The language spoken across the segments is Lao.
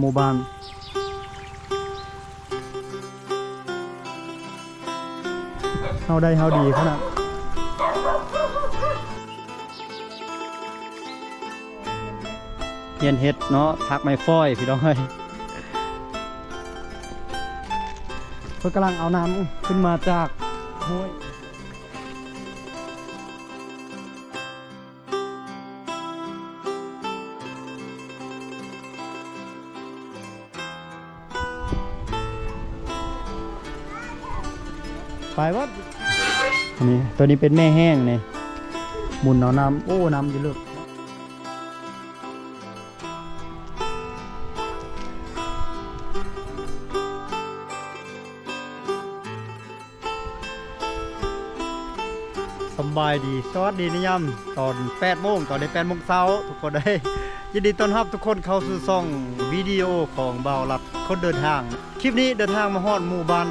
ໝູ່ບ້ານ ເຮົາໄດ້ເຮົາດີຂະໜາດ. ຮຽນເຮັດເນາະ ຖາກໄມ້ຟອຍ ພີ່ນ້ອງເອີຍ. ເພິ່ນກຳລັງເອົານ້ຳຂຶ້ນມາຈາກຫ້ວຍ. ໄປເບິດ ອັນນີ້ ຕົວນີ້ເປັນແມ່ແຫ້ງນີ້ ໝູນເອົານ້ຳ. ໂອ້ ນ້ຳຢູ່ເລິກ. ສະບາຍດີ ສະຫວັດດີໃນຍາມຕອນແປດໂມງ ຕອນນີ້ແປດໂມງເຊົ້າ ທຸກຄົນເອີຍ. ຍິນດີຕ້ອນຮັບທຸກຄົນເຂົ້າສູ່ຊ່ອງວິດີໂອຂອງບ່າວລັດຄົນເດີນທາງ. ຄລິບນີ້ເດີນທາງມາຮອດໝູ່ບ້ານ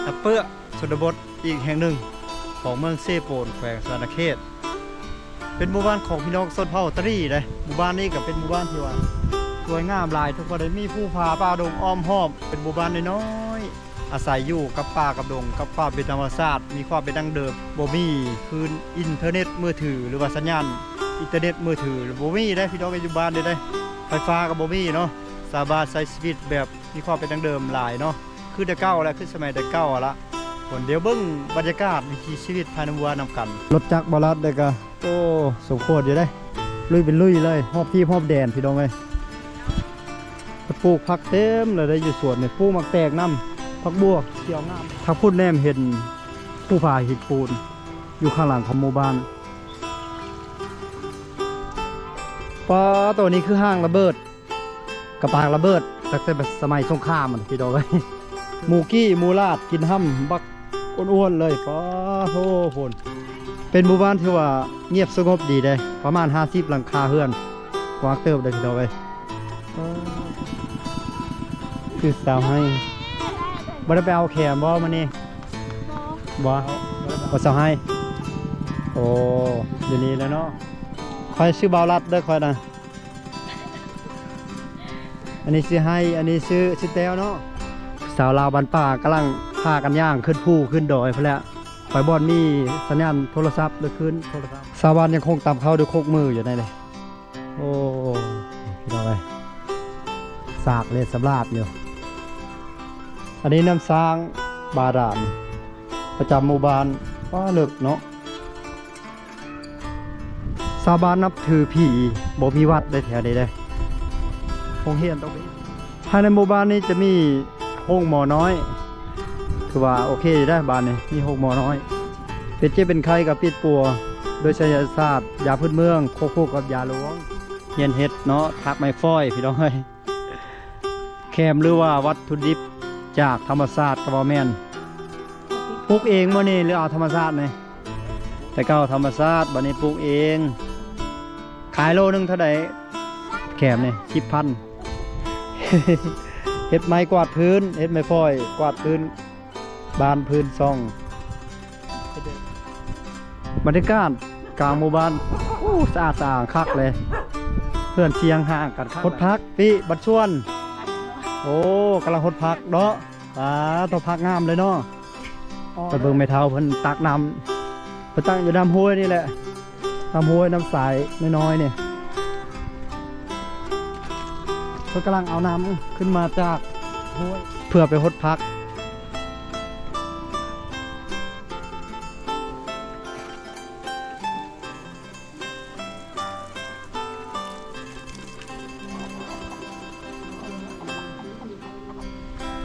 ຕະເປື້ອ ຊົນນະບົດອີກແຫ່ງໜຶ່ງຂອງເມືອງເຊໂປນ ແຂວງສະຫວັນນະເຂດ. ເປັນໝູ່ບ້ານຂອງພີ່ນ້ອງຊົນເຜົ່າຕະຫຼີເດ້. ໝູ່ບ້ານນີ້ກໍເປັນໝູ່ບ້ານທີ່ວ່າສວຍງາມຫຼາຍ ທຸກຄົນເອີຍ. ມີພູຜາປ່າດົງອ້ອມຮອບ ເປັນໝູ່ບ້ານນ້ອຍໆ ອາໄສຢູ່ກັບປ່າກັບດົງ ກັບຄວາມເປັນທຳມະຊາດ ມີຄວາມເປັນດັ້ງເດີມ. ບໍ່ມີຄືນອິນເຕີເນັດມືຖື ຫຼືວ່າສັນຍານອິນເຕີເນັດມືຖື ບໍ່ມີເດ້ພີ່ນ້ອງເອີຍ ຢູ່ບ້ານນີ້ເດ້. ໄຟຟ້າກໍບໍ່ມີເນາະ. ຊາວບ້ານໃຊ້ຊີວິດແບບມີຄວາມເປັນດັ້ງເດີມຫຼາຍເນາະ ຄືແຕ່ເກົ່າແຫຼະ ຄືສະໄໝແຕ່ເກົ່າຫັ້ນລະ. ຄົນດຽວເບິ່ງບັນຍາກາດວິຖີຊີວິດພາຍໃນໝູ່ບ້ານນຳກັນ. ລົດຈັກບ່າວລັດເດ້ກະ ໂອ້ ສົມຄວນຢູ່ເດ້ ລຸຍເປັນລຸຍເລີຍ ຮອບທີ່ຮອບແດນ ພີ່ນ້ອງເອີຍ. ເພິ່ນປູກຜັກເຕັມເລີຍເດ້ ຢູ່ສວນນີ້ ປູກໝາກແຕງນຳ ຜັກບົວຂຽວງາມ. ທາງພຸ້ນແນມເຫັນພູຜາຫີນປູນ ຢູ່ຂ້າງຫຼັງຂອງໝູ່ບ້ານ. ປ້າ ໂຕນີ້ຄືຫ້າງລະເບີດ ກະປາງລະເບີດ ຕັ້ງແຕ່ສະໄໝສົງຄາມຫັ້ນ ພີ່ນ້ອງເອີຍ. ໝູກີ້ໝູລາດກິນຫ້ຳບັກອ້ວນໆເລີຍ. ປາໂທ ພຸ້ນ ເປັນໝູ່ບ້ານທີ່ວ່າງຽບສະຫງົບດີເດ້ ປະມານຫ້າສິບຫຼັງຄາເຮືອນ ກວ້າງເຕີບເດ້ ພີ່ນ້ອງເອີຍ. ຄືສາວໄຮ ບໍ່ໄດ້ໄປເອົາແຂມບໍ່ມື້ນີ້? ບໍ່ ບໍ່ ບໍ່ສາວໄຮ. ໂອ້ ຢູ່ນີ້ແຫຼະເນາະ. ຂ້ອຍຊື່ບ່າວລັດເດີ ຂ້ອຍນະ. ອັນນີ້ຊື່ໄຮ ອັນນີ້ຊື່ ຊື່ແຕ້ວເນາະ. ສາວລາວບ້ານປ່າກຳລັງພາກັນຍ່າງຂຶ້ນພູຂຶ້ນດອຍພຸ້ນແຫຼະ ໄປບ່ອນມີສັນຍານໂທລະສັບ ຫຼື ຄືນໂທລະສັບ. ຊາວບ້ານຍັງຄົງຕຳເຂົ້າດ້ວຍຄົກມືຢູ່ໃນນີ້. ໂອ້ ພີ່ນ້ອງເອີຍ ສາກເລດສຳລາດຢູ່. ອັນນີ້ນ້ຳສ້າງບາດານປະຈຳໝູ່ບ້ານ. ວ້າ ເລິກເນາະ. ຊາວບ້ານນັບຖືຜີ ບໍ່ມີວັດເດ້ແຖວນີ້ເດ້. ໂຮງຮຽນຕ້ອງມີ. ພາຍໃນໝູ່ບ້ານນີ້ຈະມີໂຮງໝໍນ້ອຍ ຖືວ່າໂອເຄຢູ່ເດ້ ບ້ານນີ້ມີໂຮງໝໍນ້ອຍ. ເປັນເຈັບເປັນໄຂ້ກໍປິດປົວໂດຍໄສຍະສາດ ຢາພື້ນເມືອງ ຄວບຄູ່ກັບຢາຫຼວງ. ຮຽນເຮັດເນາະ ຖາກໄມ້ຟອຍ ພີ່ນ້ອງເອີຍ. ແຄມ ຫຼືວ່າວັດຖຸດິບຈາກທຳມະຊາດກໍວ່າແມ່ນ. ປູກເອງບໍ່ນີ້ ຫຼືເອົາທຳມະຊາດນີ້? ແຕ່ເກົ່າທຳມະຊາດ ບັດນີ້ປູກເອງ. ຂາຍໂລໜຶ່ງເທົ່າໃດ? ແຄມນີ້ ສິບພັນ. ເຮັດໄມ້ກວາດພື້ນ ເຮັດໄມ້ຟອຍກວາດພື້ນ ບານພື້ນຊ່ອງ. ບັນຍາກາດກາງໝູ່ບ້ານ ໂອ້ ສະອາດສະອ້າງຄັກເລີຍ ເຮືອນຊຽງຫ່າງກັນຄັກ. ຫົດຜັກ ປິ ບັດຊວນ. ໂອ້ ກຳລັງຫົດຜັກເນາະ. ປາໂທ ຜັກງາມເລີຍເນາະ. ໄປເບິ່ງແມ່ເຖົ້າເພິ່ນຕັກນ້ຳ ເພິ່ນຕັກຢູ່ນ້ຳຫ້ວຍນີ້ແຫຼະ ນ້ຳຫ້ວຍນ້ຳສາຍນ້ອຍໆນີ້. ເພິ່ນກຳລັງເອົານ້ຳຂຶ້ນມາຈາກຫ້ວຍ ເພື່ອໄປຫົດຜັກ.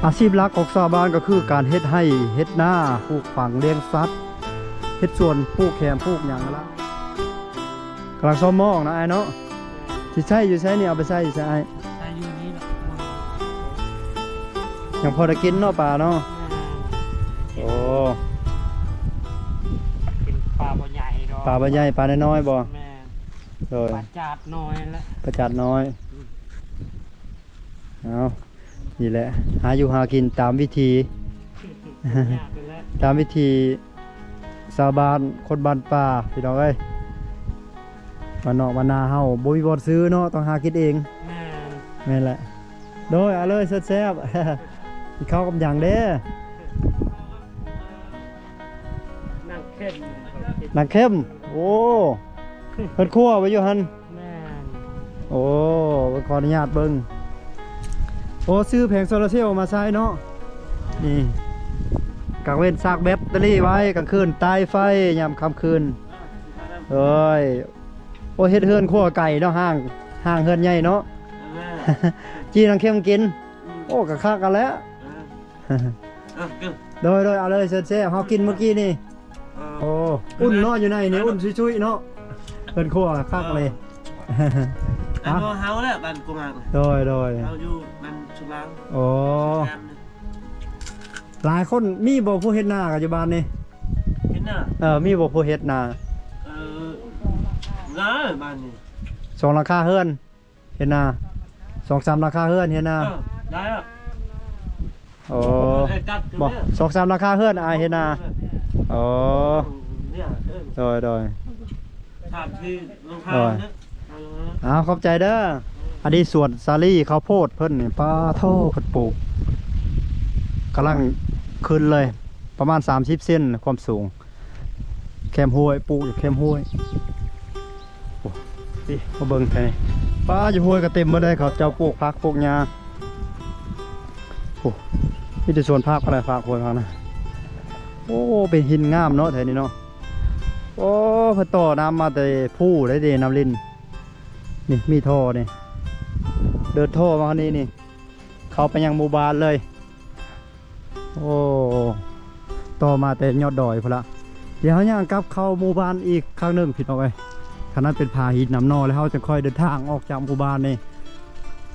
ອາຊີບຫຼັກຂອງຊາວບ້ານກໍຄືການເຮັດໄຮ່ເຮັດນາ ປູກຝັງລ້ຽງສັດ ເຮັດສວນ ປູກແຄມ ປູກຫຍັງຫັ້ນລະ. ກຳລັງຊອມໝໍ້ນະອ້າຍເນາະ. ຊິໃຊ້ຢູ່ໃສນີ້? ເອົາໄປໃຊ້ຢູ່ໃສອ້າຍ? ໃຊ້ຢູ່ນີ້ແຫຼະ. ຍັງພໍໄດ້ກິນເນາະປາເນາະ. ແມ່ນ. ໂອ້ ກິນປາບໍ່ໃຫຍ່ດອກ. ປາບໍ່ໃຫຍ່ ປານ້ອຍໆບໍ່? ແມ່ນ. ໂດຍ ປາຈາດນ້ອຍແຫຼະ ປາຈາດນ້ອຍ. ອືມ ເອົາ ນີ້ແຫຼະ ຫາຢູ່ຫາກິນຕາມວິຖີ ຍາກແຫຼະ ຕາມວິຖີຊາວບ້ານຄົນບ້ານປ່າ ພີ່ນ້ອງເອີຍ. ບ້ານນອກບ້ານນາເຮົາບໍ່ມີບ່ອນຊື້ເນາະ ຕ້ອງຫາກິນເອງ. ແມ່ນ. ແມ່ນແຫຼະ. ໂດຍ ເອົາເລີຍແຊບໆ ກິນເຂົ້າກັບຫຍັງເດ້? ໜັງເຂັມ ໜັງເຂັມ. ໂອ້ ເພິ່ນຄົວໄວ້ຢູ່ຫັ້ນ. ແມ່ນ. ໂອ້ ເບິ່ງ ຂໍອະນຸຍາດເບິ່ງ. ໂອ້ ຊື້ແຜງໂຊລາເຊວມາໃຊ້ເນາະ. ນີ້ ກາງເວັນຊາກແບັດເຕີຣີໄວ້ ກາງຄືນຕ່າຍໄຟຍາມຄ່ຳຄືນ. ໂອ້ຍ ໂອ້ ເຮັດເຮືອນຄົວໄກເນາະ ຫ້າງ ຫ້າງເຮືອນໃຫຍ່ເນາະ. ແມ່ນ. ຈີ່ໜັງເຂັມກິນ. ອືມ. ໂອ້ ກະຄັກກັນແຫຼະ. ເອີ ເອີ ໂດຍ ໂດຍ ເອົາເລີຍ ເຊີນແຊບ ເຮົາກິນມື້ກີ້ນີ້. ເອີ ໂອ້ ອຸ່ນເນາະ ຢູ່ໃນນີ້ ອຸ່ນຊຸຍໆເນາະ ເພິ່ນຄົວຄັກເລີຍ. ເອີ ອັນເຮົາແຫຼະ ບ້ານກຸມານ. ໂດຍ ໂດຍ ເຮົາຢູ່ບ້ານຊຸລາງ. ໂອ້ ຫຼາຍຄົນ ມີບໍ່ຜູ້ເຮັດນາກັນຢູ່ບ້ານນີ້? ເຮັດນາ? ເອີ ມີບໍ່ຜູ້ເຮັດນາ? ເອີ ຫຼາຍບ້ານນີ້ ສອງຫຼັງຄາເຮືອນ. ເຮັດນາ ສອງສາມຫຼັງຄາເຮືອນເຮັດນາ. ເອີ ໄດ້ລະ. ໂອ້ ເອີ ບໍ່ ສອງສາມຫຼັງຄາເຮືອນອ້າຍເຮັດນາ. ໂອ້ ໂດຍ ໂດຍ ສາມສີ່ຫຼັງຄາ. ໂດຍ ເອີ ອ້າວ ຂອບໃຈເດີ. ອັນນີ້ສວນສາລີ ເຂົ້າໂພດເພິ່ນນີ້ ປາໂທ້ ເພິ່ນປູກ ກຳລັງຂຶ້ນເລີຍ ປະມານສາມສິບເຊັນຄວາມສູງ. ແຄມຫ້ວຍ ປູກຢູ່ແຄມຫ້ວຍ. ໂອ້ ນີ້ ມາເບິ່ງແຖວນີ້ ປ້າ ຢູ່ຫ້ວຍກໍເຕັມໝົດເລີຍ ເຂົາເຈົ້າປູກຜັກປູກຫຍ້າ. ໂອ້ ມີແຕ່ສວນຜັກ ພັກຫ້ວຍຜັກນະ. ໂອ້ ເປັນຫີນງາມເນາະແຖວນີ້ເນາະ. ໂອ້ ເພິ່ນຕໍ່ນ້ຳມາແຕ່ພູ້ໃດ໋ເດ ນ້ຳລິນ. ນີ້ ມີທໍ່ນີ້ ເດີນທໍ່ມານີ້ນີ້ ເຂົ້າໄປຍັງໝູ່ບ້ານເລີຍ. ໂອ້ ຕໍ່ມາແຕ່ຍອດດອຍພຸ້ນລະ. ດຽວເຮົາຍ່າງກັບເຂົ້າໝູ່ບ້ານອີກຄັ້ງໜຶ່ງ ພີ່ນ້ອງເອີຍ. ຄັນນັ້ນເປັນຜາຫີນນຳໜໍ່ ແລ້ວເຮົາຈະຄ່ອຍເດີນທາງອອກຈາກໝູ່ບ້ານນີ້.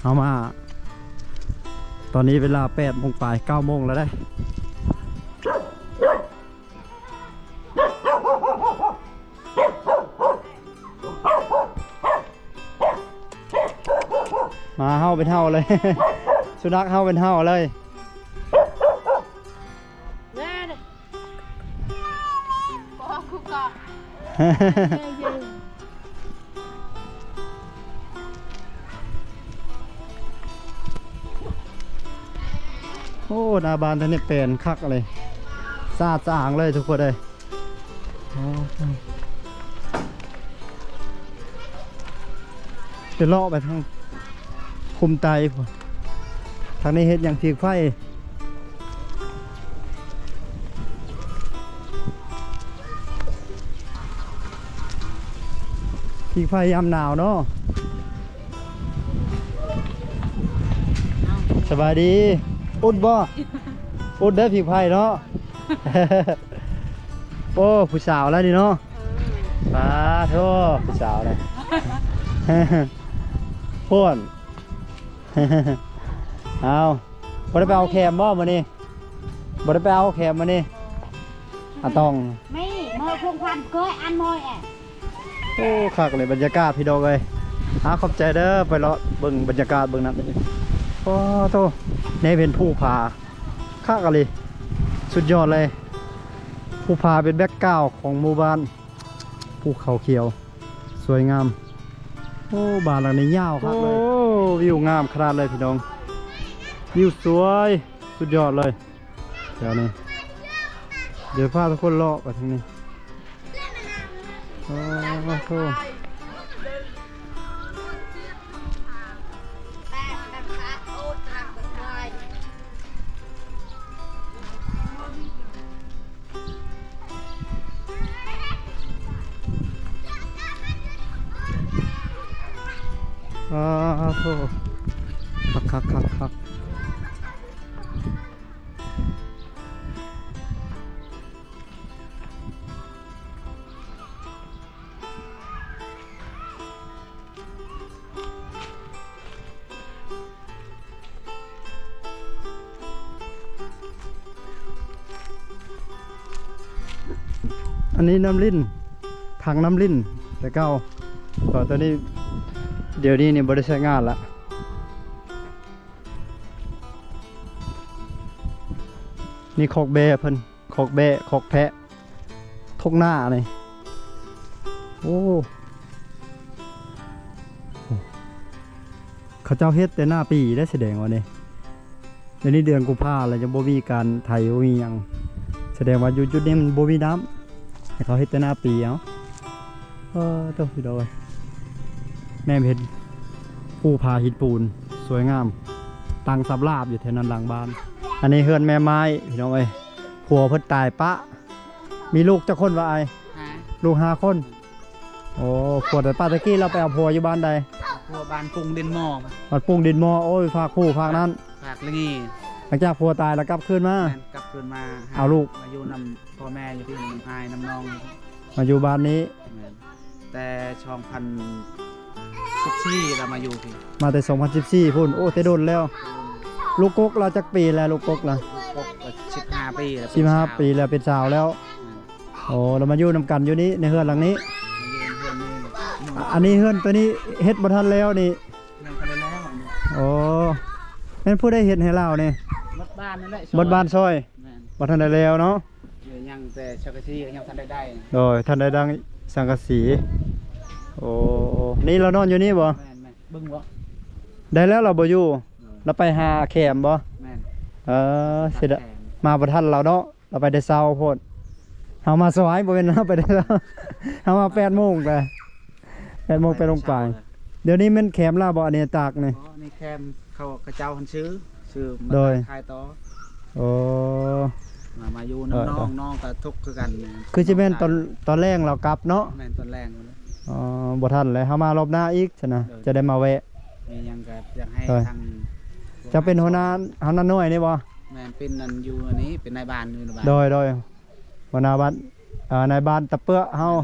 ເຮົາມາ ຕອນນີ້ເວລາແປດໂມງປາຍ ເກົ້າໂມງແລ້ວເດ້. ໝາເຫົ່າເປັນເຫົ່າເລີຍ ສຸນັກເຫົ່າເປັນເຫົ່າເລີຍ. ໂອ້ ໜ້າບ້ານທ່ານນີ້ແປນຄັກເລີຍ ສະອາດສະອ້າງເລີຍທຸກຄົນເອີຍ. ອໍ ຈະເລາະໄປທາງຄຸ້ມໄຕພຸ້ນ. ທາງນີ້ເຮັດຫຍັງ? ຜິງໄຟ. ຜິງໄຟຍາມໜາວເນາະ. ສະບາຍດີ. ອຸ່ນບໍ່? ອຸ່ນເດີ ຜິງໄຟເນາະ. ໂອ້ ຜູ້ສາວແລ້ວນີ້ເນາະ. ເອີ ປາໂທ້ ຜູ້ສາວແລ້ວ. ໂພດ. ເອົາ ບໍ່ໄດ້ໄປເອົາແຄມບໍ່ມື້ນີ້? ບໍ່ໄດ້ໄປເອົາແຄມມື້ນີ້? ອາຕ້ອງ ແມ່ ເມື່ອພວງພັນເກີດອັນມອຍແອ. ໂອ້ ຄັກເລີຍບັນຍາກາດພີ່ນ້ອງເອີຍ. ອາ ຂອບໃຈເດີ ໄປເລາະເບິ່ງບັນຍາກາດເບິ່ງນັ້ນ. ໂອ້ໂທ້ ແນວເຫັນພູຜາ ຄັກອີ່ຫຼີ ສຸດຍອດເລີຍ. ພູຜາເປັນແບັກກຣາວຂອງໝູ່ບ້ານ ພູເຂົາຂຽວ ສວຍງາມ. ໂອ້ ບ້ານຫຼັງນີ້ຍາວຄັກເລີຍ. ໂອ້ ວິວງາມຂະໜາດເລີຍພີ່ນ້ອງ ວິວສວຍ ສຸດຍອດເລີຍ. ແຖວນີ້ ດຽວພາທຸກຄົນເລາະໄປທາງນີ້. ໂອ້ໂຫ ອາໂທ ຄັກໆໆໆ. ອັນນີ້ນ້ຳລິນ ຖັງນ້ຳລິນແຕ່ເກົ່າ ແຕ່ວ່າຕອນນີ້ ດຽວນີ້ນີ້ບໍ່ໄດ້ໃຊ້ງານລະ. ນີ້ຄອກແບ້ເພິ່ນ ຄອກແບ້ ຄອກແພະ ທົ່ງນານີ້. ໂອ້ ເຂົາເຈົ້າເຮັດແຕ່ໜ້າປີໄດ້ ສະແດງວ່ານີ້ ດຽວນີ້ເດືອນກຸມພາແລ້ວ ຍັງບໍ່ມີການໄຖ ບໍ່ມີຫຍັງ ສະແດງວ່າຢູ່ຈຸດນີ້ມັນບໍ່ມີນ້ຳ ໃຫ້ເຂົາເຮັດແຕ່ໜ້າປີເອົາ. ເອີ ໂຕ ພີ່ນ້ອງເອີຍ ແນມເຫັນພູຜາຫີນປູນສວຍງາມ ຕັ້ງສຳລາບຢູ່ແຖວນັ້ນຫຼັງບ້ານ. ອັນນີ້ເຮືອນແມ່ໄມ້ພີ່ນ້ອງເອີຍ ຜົວເພິ່ນຕາຍປະ. ມີລູກຈັກຄົນວະອ້າຍ? ຫ້າ. ລູກຫ້າຄົນ. ໂອ້ ຜົວຕາຍປະ. ແຕ່ກີ້ລາວໄປເອົາຜົວຢູ່ບ້ານໃດ? ຜົວບ້ານປຸງດິນໝໍ້. ບ້ານປຸງດິນໝໍ້. ໂອ້ຍ ພາກຜູ້ພາກນັ້ນ ພາກລະງີ. ຫຼັງຈາກຜົວຕາຍລະກັບຄືນມາ? ແມ່ນ ກັບຄືນມາຫາ ເອົາລູກ ມາຢູ່ນຳພໍ່ແມ່ຢູ່ພີ້ ນຳອ້າຍນຳນ້ອງ. ມາຢູ່ບ້ານນີ້? ແມ່ນ ແຕ່ສອງພັນສິບສີ່ລາວມາຢູ່ພີ້. ມາແຕ່ສອງພັນສິບສີ່ພຸ້ນ. ໂອ້ ແຕ່ດົນແລ້ວ. ອືມ ລູກກົກລາວຈັກປີແລ້ວ? ລູກກົກລາວ ລູກກົກກໍສິບຫ້າປີແລ້ວ ສິບຫ້າປີແລ້ວ ເປັນສາວແລ້ວ. ອືມ ໂອ້ ລາວມາຢູ່ນຳກັນຢູ່ນີ້ ໃນເຮືອນຫຼັງນີ້? ມາຢູ່ເຮືອນນີ້. ອັນນີ້ເຮືອນໂຕນີ້ເຮັດບໍ່ທັນແລ້ວນີ້? ຍັງບໍ່ທັນໄດ້ແລ້ວ. ໂອ້ ແມ່ນຜູ້ໃດເຮັດໃຫ້ລາວນີ້? ໝົດບ້ານນັ້ນແຫຼະ ໝົດບ້ານຊ່ອຍ. ແມ່ນ ບໍ່ທັນໄດ້ແລ້ວເນາະ. ຍັງແຕ່ສັງກະສີຍັງບໍ່ທັນໄດ້ໄດ້. ໂດຍ ທັນໄດ້ດັງສັງກະສີ. ໂອ້ ນີ້ລາວນອນຢູ່ນີ້ບໍ່? ແມ່ນໆ ເບິ່ງບໍ່ ໄດ້ແລ້ວລາວບໍ່ຢູ່. ໂດຍ ລາວໄປຫາແຄມບໍ່? ແມ່ນ ເອີ ເສຍດາຍ ມາບໍ່ທັນລາວເນາະ. ລາວໄປແຕ່ເຊົ້າໂພດ. ເຮົາມາສວາຍ ບໍ່ແມ່ນເຮົາໄປແຕ່ເຊົ້າ ເຮົາມາແປດໂມງແຫຼະ ແປດໂມງ ແປດໂມງປາຍ. ດຽວນີ້ແມ່ນແຄມລາວບໍ່ ອັນນີ້ຕາກນີ້? ອໍ ນີ້ແຄມເຂົາ ເຂົາເຈົ້າຫັ້ນຊື້ ຊື້ມາ ໂດຍ ຂາຍຕໍ່. ໂອ້ ມາ ມາຢູ່ນຳນ້ອງ ເອີ ນ້ອງກໍທຸກຄືກັນ. ຄືຊິແມ່ນຕອນ ຕອນແລງລາວກັບເນາະ? ແມ່ນ ຕອນແລງ. ອໍ ບໍ່ທັນແລ້ວ ເຮົາມາລອບໜ້າອີກຊັ້ນນະ. ໂດຍ ຈະໄດ້ມາແວະ. ມີຫຍັງກໍຢາກໃຫ້ ໂດຍ ທາງ ເຈົ້າເປັນຫົວໜ້າ ຫົວໜ້າໜ່ວຍນີ້ບໍ່? ແມ່ນ ເປັນອັນຢູ່ອັນນີ້ ເປັນນາຍບ້ານຢູ່ນະ. ໂດຍໆ ຫົວໜ້າບ້ານ ເອີ ນາຍບ້ານຕະເປືອະເຮົາ.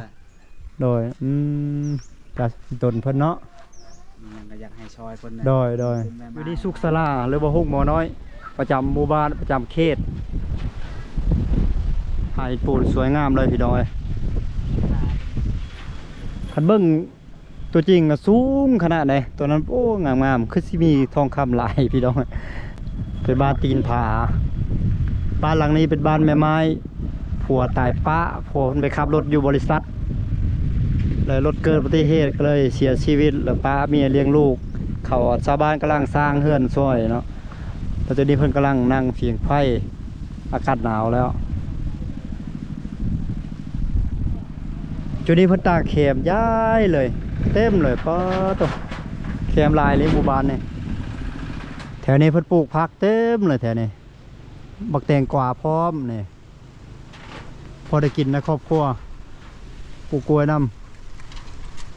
ໂດຍ ອືມ ກະຕົນເພິ່ນເນາະ. ມີຫຍັງກໍຢາກໃຫ້ຊ່ອຍເພິ່ນ. ໂດຍໆ ຢູ່ນີ້ສຸກສາລາ ຫຼືວ່າໂຮງໝໍນ້ອຍ ປະຈຳໝູ່ບ້ານ ປະຈຳເຂດ ຫາຫີນປູນສວຍງາມເລີຍ ພີ່ນ້ອງເອີຍ. ຄັນເບິ່ງ ຕົວຈິງນະສູງຂະໜາດໃດ ຕົວນັ້ນ ໂອ້ ງາມໆ ຄືຊິມີທອງຄຳຫຼາຍ ພີ່ນ້ອງ. ເປັນບ້ານຕີນຜາ. ບ້ານຫຼັງນີ້ເປັນບ້ານແມ່ໄມ້ ຜົວຕາຍປະ ຜົວເພິ່ນໄປຂັບລົດຢູ່ບໍລິສັດ ແລ້ວລົດເກີດອຸບັດຕິເຫດ ກໍເລີຍເສຍຊີວິດ ແລ້ວປະເມຍລ້ຽງລູກ. ເຂົາ ຊາວບ້ານກຳລັງສ້າງເຮືອນຊ່ອຍເນາະ ແລ້ວຕອນນີ້ເພິ່ນກຳລັງນັ່ງຜິງໄຟ. ອາກາດໜາວແລ້ວ. ຈຸດນີ້ເພິ່ນຕາກແຄມຢາຍເລີຍ ເຕັມເລີຍ. ປາໂຕ ແຄມຫຼາຍເລີຍໝູ່ບ້ານນີ້. ແຖວນີ້ເພິ່ນປູກຜັກເຕັມເລີຍແຖວນີ້ ບັກແຕງກວາພ້ອມນີ້ ພໍໄດ້ກິນໃນຄອບຄົວ. ປູກກ້ວຍນຳ.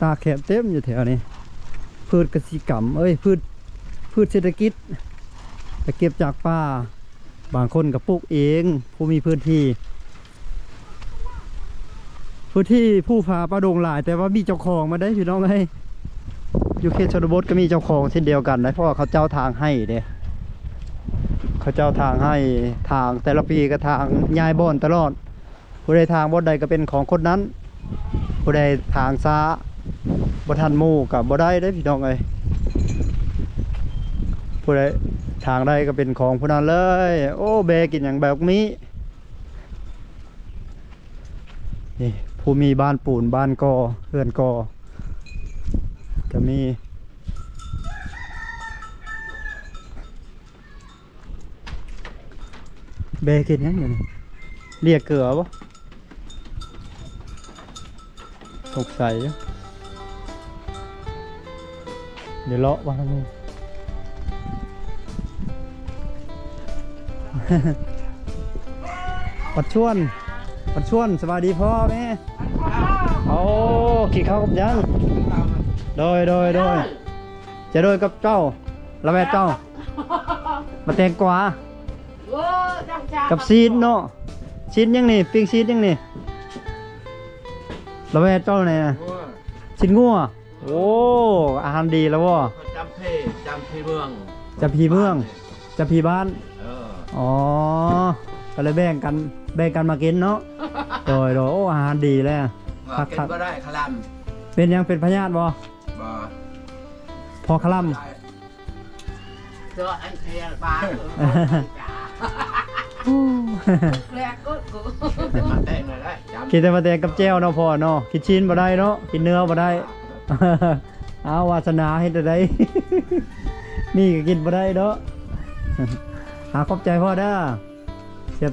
ຕາກແຄມເຕັມຢູ່ແຖວນີ້ ພືດກະສິກຳ ເອີຍ ພືດ ພືດເສດຖະກິດ ໄປເກັບຈາກປ່າ. ບາງຄົນກໍປູກເອງ ຜູ້ມີພື້ນທີ່. ພື້ນທີ່ພູຜາປ່າດົງຫຼາຍ ແຕ່ວ່າມີເຈົ້າຂອງໝົດເດ້ ພີ່ນ້ອງເອີຍ. ຢູ່ເຂດຊົນນະບົດກໍມີເຈົ້າຂອງເຊັ່ນດຽວກັນເດ້ ເພາະວ່າເຂົາເຈົ້າຖາງໄຮ່ເດ້ ເຂົາເຈົ້າຖາງໄຮ່ ຖາງແຕ່ລະປີກໍຖາງ ຍ້າຍບ່ອນຕະຫຼອດ. ຜູ້ໃດຖາງບ່ອນໃດກໍເປັນຂອງຄົນນັ້ນ ຜູ້ໃດຖາງຊ້າບໍ່ທັນໝູ່ກໍບໍ່ໄດ້ເດ້ ພີ່ນ້ອງເອີຍ. ຜູ້ໃດຖາງໄດ້ກໍເປັນຂອງຜູ້ນັ້ນເລີຍ. ໂອ້ ແບກິນຫຍັງ ແບບັກມີ້. ນີ້ ຜູ້ມີບ້ານປູນ ບ້ານກໍ່ ເຮືອນກໍ່ ກໍມີ. ແບເຮັດຫຍັງຢູ່ນີ້? ລຽກເກືອບໍ່? ສົງໄສຢູ່. ດຽວເລາະມາທາງນີ້. ປັດຊວນ ປັດຊວນ ສະບາຍດີພໍ່ແມ່. ໂອ້ ກິນເຂົ້າກັບຫຍັງ? ໂດຍ ໂດຍ ໂດຍ. ຈະໂດຍກັບເຈົ້າ ລະແວດເຈົ້າ ມາແຕງກວາ ໂອ້ ຈັງຈາ ກັບຊີ້ນເນາະ. ຊີ້ນຫຍັງນີ້? ປີ້ງຊີ້ນຫຍັງນີ້? ລະແວດເຈົ້ານີ້ນະ ຊີ້ນງົວ. ໂອ້ ອາຫານດີແລ້ວບໍ່? ຈຳເພ ຈຳພີເມືອງ ຈຳພີເມືອງ ຈຳພີບ້ານ. ເອີ ອໍ ກໍເລີຍແບ່ງກັນ ແບ່ງກັນມາກິນເນາະ. ໂດຍ ໂດຍ. ໂອ້ ອາຫານດີແລ້ວ ວ່າ ຄັກ ກິນບໍ່ໄດ້ຄະລຳ. ເປັນຫຍັງ ເປັນພະຍາດບໍ່? ບໍ່ ພໍຄະລຳ ເຈົ້າອັນເທລບາ ກິນແຕ່ໝາກແຕງກັບແຈ່ວເນາະພໍ່ເນາະ. ກິນຊີ້ນບໍ່ໄດ້ເນາະ ກິນເນື້ອບໍ່ໄດ້. ເອົາ ວາສະໜາເຮັດແນວໃດ? ມີກໍກິນບໍ່ໄດ້ເນາະ. ອາ ຂອບໃຈພໍ່ເດີ.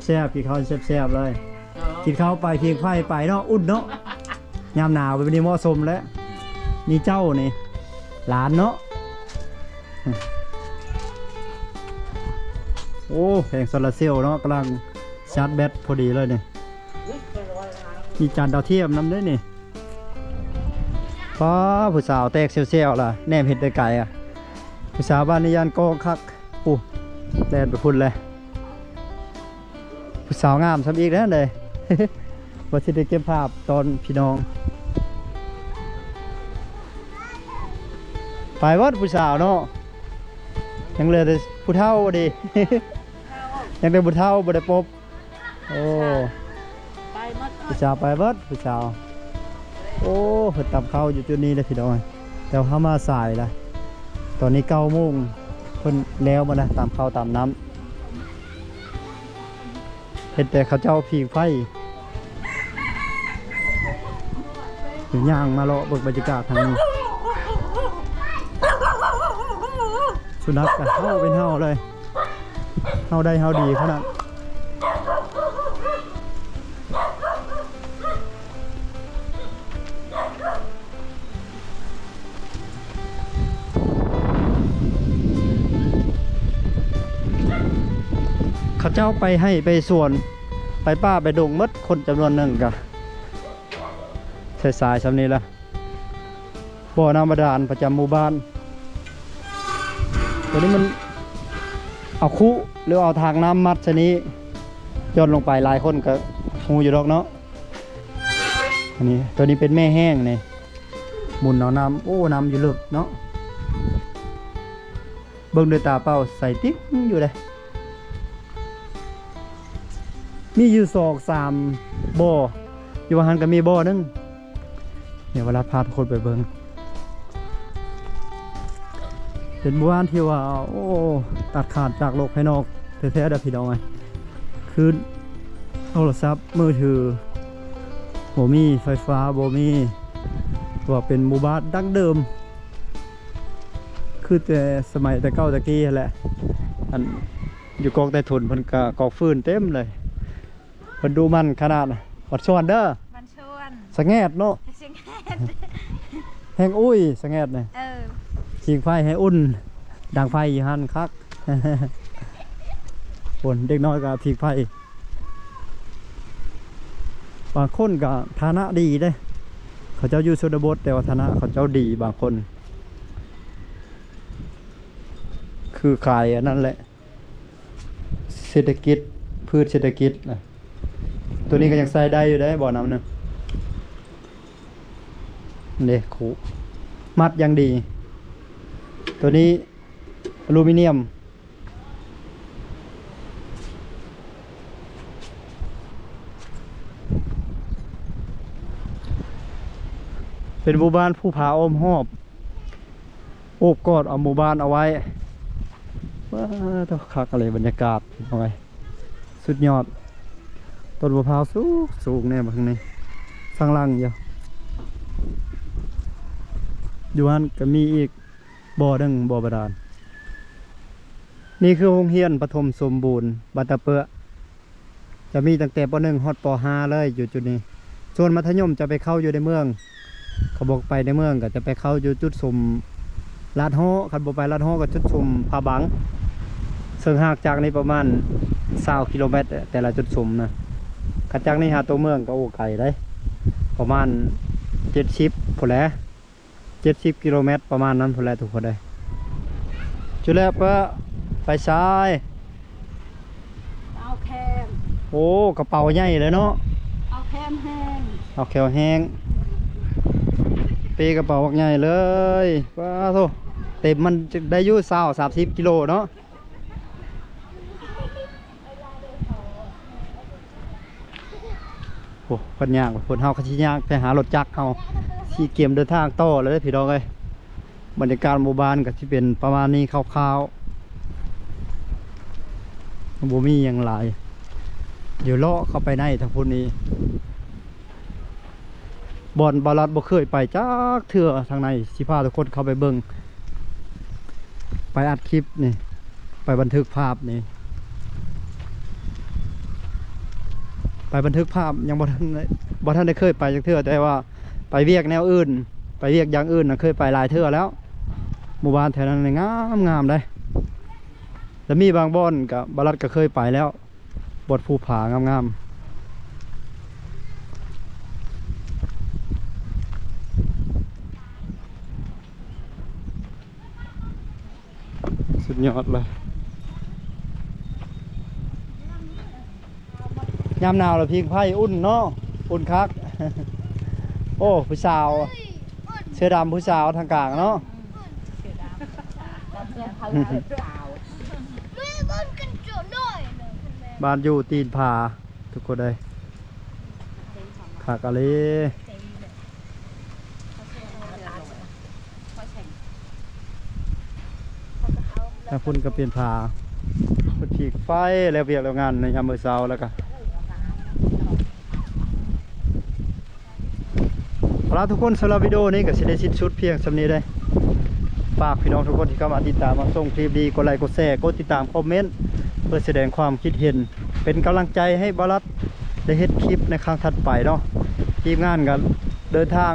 ແຊບໆ ກິນເຂົ້າແຊບໆເລີຍ. ເອີ ກິນເຂົ້າໄປ ຜິງໄຟໄປເນາະ ອຸ່ນເນາະ. ຍາມໜາວແບບນີ້ເໝາະສົມແລ້ວ. ນີ້ເຈົ້ານີ້ ຫຼານເນາະ. ໂອ້ ແຜງໂຊລາເຊວເນາະ ກຳລັງຊາດແບັດພໍດີເລີຍນີ້. ມີຈານດາວທຽມນຳເດ້ນີ້. ປ້າ ຜູ້ສາວແຕກແຊວໆລະ ແນມເຫັນແຕ່ໄກອະ. ຜູ້ສາວບ້ານນີ້ຢ້ານກ້ອງຄັກ. ໂອ້ ແລ່ນໄປພຸ້ນແຫຼະ. ຜູ້ສາວງາມຊ້ຳອີກແລ້ວເດ້. ວ່າຊິໄດ້ເກັບພາບຕອນພີ່ນ້ອງ ໄປເບິດຜູ້ສາວເນາະ. ຍັງເຫຼືອແຕ່ຜູ້ເຖົ້າເດ້. ຍັງແຕ່ຜູ້ເຖົ້າບໍ່ໄດ້ພົບ. ໂອ້ ໄປໝົດ ຜູ້ສາວໄປເບິດ ຜູ້ສາວ. ໂອ້ ເພິ່ນຕຳເຂົ້າຢູ່ຈຸດນີ້ເດ້ພີ່ນ້ອງ. ແຕ່ເຮົາມາສາຍລະ ຕອນນີ້ເກົ້າໂມງ ເພິ່ນແລ້ວໝົດລະ ຕຳເຂົ້າຕຳນ້ຳ. ເຫັນແຕ່ເຂົາເຈົ້າຜິງໄຟ. ດຽວຍ່າງມາເລາະເບິ່ງບັນຍາກາດທາງນີ້. ສຸນັກກະເຫົ່າເປັນເຫົ່າເລີຍ. ເຮົາໄດ້ເຮົາດີເທົ່ານັ້ນ. ເຂົາເຈົ້າໄປໄຮ່ໄປສວນ ໄປປ່າໄປດົງໝົດ. ຄົນຈຳນວນໜຶ່ງກະສາຍໆ ຊ່ຳນີ້ລະ. ບໍ່ນ້ຳບາດານປະຈຳໝູ່ບ້ານ. ຕົວນີ້ມັນເອົາຄຸ ຫຼືເອົາທາງນ້ຳມັດຊະນີ້ ຢ່ອນລົງໄປ. ຫຼາຍຄົນກໍຮູ້ຢູ່ດອກເນາະ. ອັນນີ້ ຕົວນີ້ເປັນແມ່ແຫ້ງນີ້ ໝູນເອົານ້ຳ. ໂອ້ ນ້ຳຢູ່ເລິກເນາະ. ເບິ່ງດ້ວຍຕາເປົ່າໃສຕິ້ງຢູ່ເດ້. ມີຢູ່ສອງສາມບໍ່ ຢູ່ວ່າຫັ້ນກໍມີບໍ່ໜຶ່ງ. ດຽວວະລາພາທຸກຄົນໄປເບິ່ງ. ເປັນໝູ່ບ້ານທີ່ວ່າ ໂອ້ ຕັດຂາດຈາກໂລກພາຍນອກແທ້ໆເດີພີ່ນ້ອງເອີຍ. ຄືໂທລະສັບມືຖືບໍ່ມີ ໄຟຟ້າບໍ່ມີ. ວ່າເປັນໝູ່ບ້ານດັ້ງເດີມ ຄືແຕ່ສະໄໝແຕ່ເກົ່າແຕ່ກີ້ຫັ້ນແຫຼະ. ອັນ ຢູ່ກອກໃຕ້ຖົນເພິ່ນກະກອກຟືນເຕັມເລີຍ. ເພິ່ນດຸໝັ່ນຂະໜາດ. ວັດສວນເດີ ວັດສວນ ສະແງດເນາະ ສະແງດ ແຮງອຸ້ຍ ສະແງດນີ້. ເອີ ຜິງໄຟໃຫ້ອຸ່ນ ດັງໄຟຢູ່ຫັ້ນຄັກ. ໂອ້ ເດັກນ້ອຍກໍຜິງໄຟ. ບາງຄົນກໍຖານະດີເດ້ ເຂົາເຈົ້າຢູ່ຊົນນະບົດ ແຕ່ວ່າຖານະເຂົາເຈົ້າດີບາງຄົນ. ຄືຂາຍອັນນັ້ນແຫຼະ ເສດຖະກິດ ພືດເສດຖະກິດນະ. ຕົວນີ້ກໍຍັງໃຊ້ໄດ້ຢູ່ເດ້ ບໍ່ນ້ຳນະ. ເດ້ ຄຸ ມັດຢ່າງດີ. ຕົວນີ້ອາລູມີນຽມ ເປັນໝູ່ບ້ານພູຜາອ້ອມຮອບ ໂອບກອດເອົາໝູ່ບ້ານເອົາໄວ້. ວ້າ ໂທ້ ຄັກອີ່ຫຼີບັນຍາກາດ ພີ່ນ້ອງເອີຍ ສຸດຍອດ. ຕົ້ນມະພ້າວສູງໆແນ່ ເບິ່ງນີ້ ສັງລັງຢູ່. ຢູ່ຫັ້ນກໍມີອີກບໍ່ໜຶ່ງ ບໍ່ບາດານ. ນີ້ຄືໂຮງຮຽນປະຖົມສົມບູນບ້ານຕາເປື້ອ ຈະມີຕັ້ງແຕ່ ປໍໜຶ່ງ ຮອດ ປໍຫ້າ ເລີຍຢູ່ຈຸດນີ້. ສ່ວນມັດທະຍົມຈະໄປເຂົ້າຢູ່ໃນເມືອງ ຄັນບໍ່ໄປໃນເມືອງກໍຈະໄປເຂົ້າຢູ່ຈຸດສຸມລາດຫໍ້. ຄັນບໍ່ໄປລາດຫໍ້ກໍຈຸດສຸມຜາບັງ ເຊິ່ງຫ່າງຈາກນີ້ປະມານຊາວກິໂລແມັດ ແຕ່ລະຈຸດສຸມນະ. ຄັນຈາກນີ້ຫາຕົວເມືອງກໍ ໂອ້ ໄກເດ້ ປະມານເຈັດສິບພຸ້ນແຫຼະ. ເຈັດສິບກິໂລແມັດປະມານນັ້ນພຸ້ນແຫຼະທຸກຄົນເອີຍ. ຈຸແລະປະ ໄປຊາຍ ເອົາແຄມ. ໂອ້ ກະເປົາໃຫຍ່ເລີຍເນາະ ເອົາແຄມແຮງ ເອົາແຄມແຮງ. ເປ້ກະເປົາບັກໃຫຍ່ເລີຍ ປາໂທ້. ເຕັມມັນໄດ້ຢູ່ຊາວ ສາມສິບກິໂລເນາະ. ໂອ້ ເພິ່ນຍ່າງ ເພິ່ນ ເຮົາກໍຊິຍ່າງໄປຫາລົດຈັກ ເຮົາຊິກຽມເດີນທາງຕໍ່ແລ້ວເດີພີ່ນ້ອງເອີຍ. ບັນຍາກາດໝູ່ບ້ານກໍຊິເປັນປະມານນີ້ຄ່າວໆ ບໍ່ມີຫຍັງຫຼາຍ. ດຽວເລາະເຂົ້າໄປໃນທາງພຸ້ນນີ້ ບ່ອນບ່າວລັດບໍ່ເຄີຍໄປຈັກເທື່ອທາງໃນ ຊິພາທຸກຄົນເຂົ້າໄປເບິ່ງ. ໄປ ໄປອັດຄລິບນີ້ ໄປບັນທຶກພາບນີ້ ໄປບັນທຶກພາບ ຍັງບໍ່ທັນໄດ້ ບໍ່ທັນໄດ້ເຄີຍໄປຈັກເທື່ອ ແຕ່ວ່າໄປວຽກແນວອື່ນ ໄປວຽກຢ່າງອື່ນນະ ເຄີຍໄປຫຼາຍເທື່ອແລ້ວ. ໝູ່ບ້ານແຖວນັ້ນນີ້ງາມໆເດ້ ແລະມີບາງບ່ອນກະ ບາລັດກະເຄີຍໄປແລ້ວ. ບອດພູຜາງາມໆ ສຸດຍອດເລີຍ. ຍາມໜາວລະພິງໄຟອຸ່ນເນາະ ອຸ່ນຄັກ. ໂອ້ ຜູ້ສາວ ເສື້ອດຳຜູ້ສາວທາງກາງເນາະ. ບ້ານຢູ່ຕີນຜາ ທຸກຄົນເອີຍ ຄັກອີ່ຫຼີ. ທາງພຸ້ນກະເປັນຜາ ເພິ່ນຜີກໄຟແລ້ວວຽກແລ້ວງານໃນຍາມມື້ເຊົ້າ ແລ້ວກະ ເອົາລະທຸກຄົນ ສຳລັບວິດີໂອນີ້ກະຊິໄດ້ສິ້ນສຸດພຽງສ່ຳນີ້ເດີ້. ຝາກພີ່ນ້ອງທຸກຄົນທີ່ເຂົ້າມາຕິດຕາມຮັບຊົມຄລິບນີ້ ກົດໄລ ກົດແຊ ກົດຕິດຕາມ ຄອມເມັນ ເພື່ອສະແດງຄວາມຄິດເຫັນ ເປັນກຳລັງໃຈໃຫ້ບາລັດໄດ້ເຮັດຄລິບໃນຄັ້ງຖັດໄປເນາະ. ທີມງານກະເດີນທາງ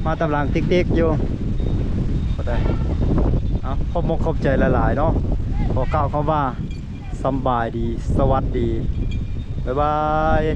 ມາຕາມຫຼັງຕິກໆຢູ່. ເອົາ ຂອບມົກຂອບໃຈຫຼາຍໆເນາະ. ຂໍກ່າວຄຳວ່າ ສຳບາຍດີ ສະຫວັດດີ ບາຍບາຍ.